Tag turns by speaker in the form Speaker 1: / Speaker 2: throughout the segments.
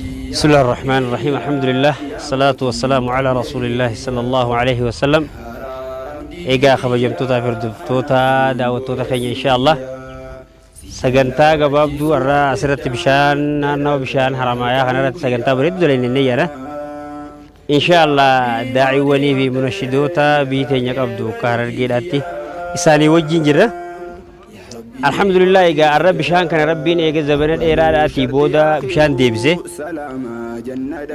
Speaker 1: بسم الله الرحمن الرحيم، الحمد لله، الصلاة والسلام على رسول الله صلى الله عليه وسلم. Egaa kabajamtoota fi hordoftoota, daawwattoota keenya, insha Allah sagantaa gabaabduu irraa asirratti bishaan naannawa bishaan Haramaayaa kanarratti sagantaa bareedu dalagnee jira. Insha Allah daa'iwwanii fi munashidoota biyyi teenya qabdu akka Harargeedhaatti isaanii wajjin jirra. Alhamdulillah, egaa arra bishaan kana Rabbiin eega zabana dheeraadhaatii booda bishaan deebise.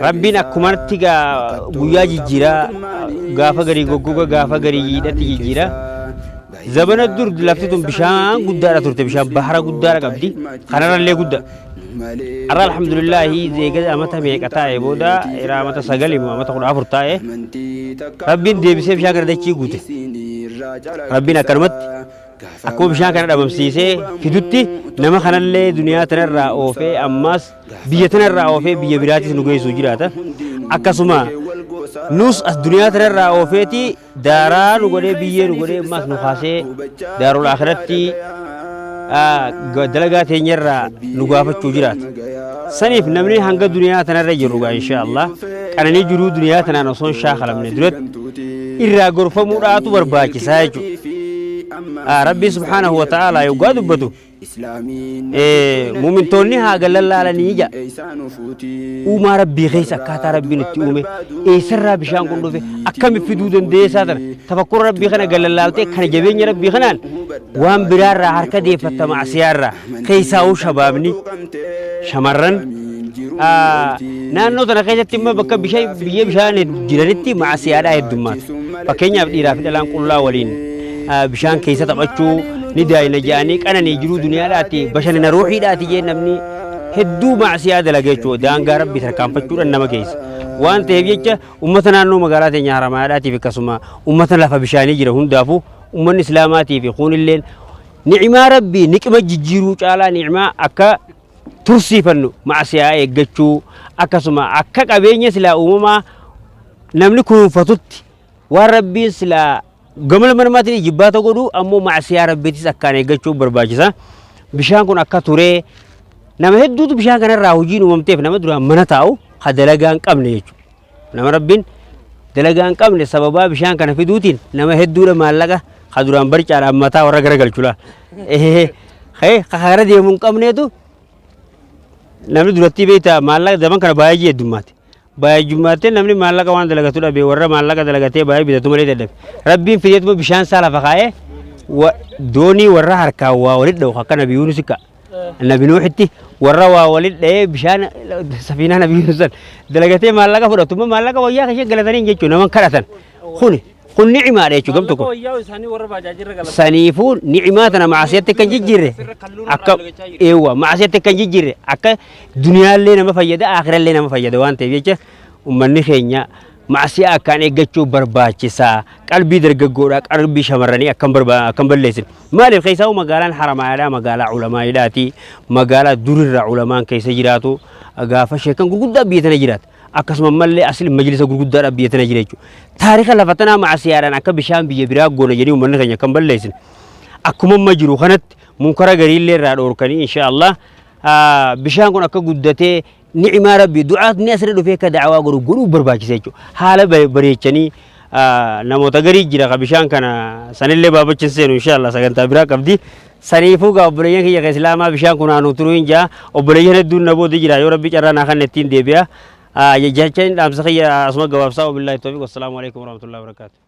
Speaker 1: Rabbiin akkumatti gaa guyyaa jijjiiraa, gaafa garii goggoga, gaafa garii jiidhatti jijjiira. Zabana dur lafti tun bishaan guddaadha turte, bishaan bahara guddaadha qabdi. Kanarrallee guddaa. Arra alhamdulillahi eega amata meeqa taa'e booda, era amata 9 immoo amata 14 taa'e, Rabbiin deebisee bishaan kana dachii guute. Rabbiin akkanumatti akkuma bishaan kana dhabamsiisee fidutti nama kanallee duniyaa tanarraa oofee, ammaas biyya tanarraa oofee biyya biraatis nu geessuu jiraata. Akkasuma nus as duniyaa tanarraa oofeeti daaraa nu godhee, biyyee nu godhee, ammaas nu kaasee daarul akhiratti dalagaa teenyarraa nu gaafachuu jiraata. Saniif namni hanga duniyaa tanarra jiru gaa insha Allah qananii jiruu duniyaa tanaan osoo hin shaakalamne duratti irraa gorfamuudhaatu barbaachisaa jechuudha. Rabbi subhaanahu wa ta'ala yoggaa dubbatu, muumintoonni haa galallaalanii ija uumaa Rabbii keessa, akkaataa Rabbiin itti uume, eessarraa bishaan kun dhufe, akkami fiduu dandeessaa tana tafakkura Rabbii kana galallaaltee, kana jabeenya Rabbii kanaan waan biraarraa harka deeffatta, macsiyaarraa. Keessaa'uu shabaabni shamarran naannoo tana keessatti immoo bakka bishaan biyya bishaan jiranitti macsiyaadhaa heddummaata. Fakkeenyaaf dhiiraa fi dhalaan qullaa waliin bishaan keessa taphachuu ni daayina jedhanii, qananii jiruu duniyaadhaati bashannana ruuxiidhaati jee namni hedduu macsiyaa dalaga jechuudha. Daangaa Rabbii tarkaanfachuudhaan nama keessa. Waan ta'eef jecha uummata naannoo magaalaa teenya Haramaadhaatiif, akkasuma uummata lafa bishaanii jira hundaafuu, uummanni Islaamaatii fi kuunilleen ni'imaa Rabbii niqima jijjiiruu caalaa ni'imaa akka tursiifannu macsiyaa eeggachuu, akkasuma akka qabeenya silaa uumamaa namni kunuunfatutti waan Rabbiin silaa gama lama namaatiin ijibbaata godhu ammoo macsiyaa Rabbiitis akkaan eeggachuu barbaachisa. Bishaan kun akka turee nama hedduutu bishaan kanarraa hojiin uumamteef, nama duraan mana taa'u ha dalagaa hin qabne jechuudha. Nama Rabbiin dalagaa hin qabne sababaa bishaan kana fiduutiin nama hedduudha maallaqa ha duraan barcaadhaan mataa warra garagalchu laal. Ka kara deemu hin qabneetu namni duratti beektaa maallaqa zaman kana baay'ee heddummaate. Baay'ee namni maallaqa waan dalagatu dhabe, warra maallaqa dalagatee baay'ee bitatu malee dadhabe. Rabbiin fideetuma bishaan isaa lafa kaa'ee doonii warra harkaan waa walitti dha'u akka Nabi Yuunus ka. Nabi Nuuhitti warra waa walitti dha'ee bishaan safiinaa Nabi Yuunus san dalagatee maallaqa fudhatu maallaqa wayyaa kashee galatanii jechuun nama kadhatan. Kuni kun ni'imaadha jechuudha gam tokko.
Speaker 2: Wayyaa isaanii warra baajaajirra galan.
Speaker 1: Saniifuu ni'imaa tana maasiyatti kan jijjiirre akka eewwa maasiyatti kan jijjiirre akka duniyaallee nama fayyada, akirallee nama fayyada. Waan ta'eef jecha uummanni keenya maasiyaa akkaan eeggachuu barbaachisaa. Qalbii dargaggoodhaa, qalbii shamarranii akkam akkam balleessin. Maaliif keessaa magaalaan Haramaadhaa magaalaa culamaayidhaati, magaalaa durirraa culamaan keessa jiraatu, gaafa sheekan gurguddaa biyya tana jiraata, akkasuma mallee asli majlisa gurguddaadha biyya tana jira jechuudha. Taarika lafa tanaa maasiyaadhaan akka bishaan biyya biraa goona jedhanii uummanni keenya kan balleessin. Akkuma amma jiru kanatti munkara gariillee irraa dhoorkanii, insha Allah bishaan kun akka guddatee ni'imaa Rabbii du'aatni asirra dhufee akka da'awaa godhu godhuu barbaachisa jechuudha. Haala bareechanii namoota garii jira ka bishaan kana sanillee baabachin seenu, insha Allah sagantaa biraa qabdi. Saniifuu gaa obboleeyyan kiyya ka Islaamaa, bishaan kun haanuu turuu hin jaa, obboleeyyan hedduun na booda jira, yoo Rabbi carraa naa kan ittiin deebi'a. Jecha hin dhaamsa kiyya asuma gabaabsaa. Wabillaahi tawfiiq, wassalaamu alaikum warahmatullahi wabarakaatuh.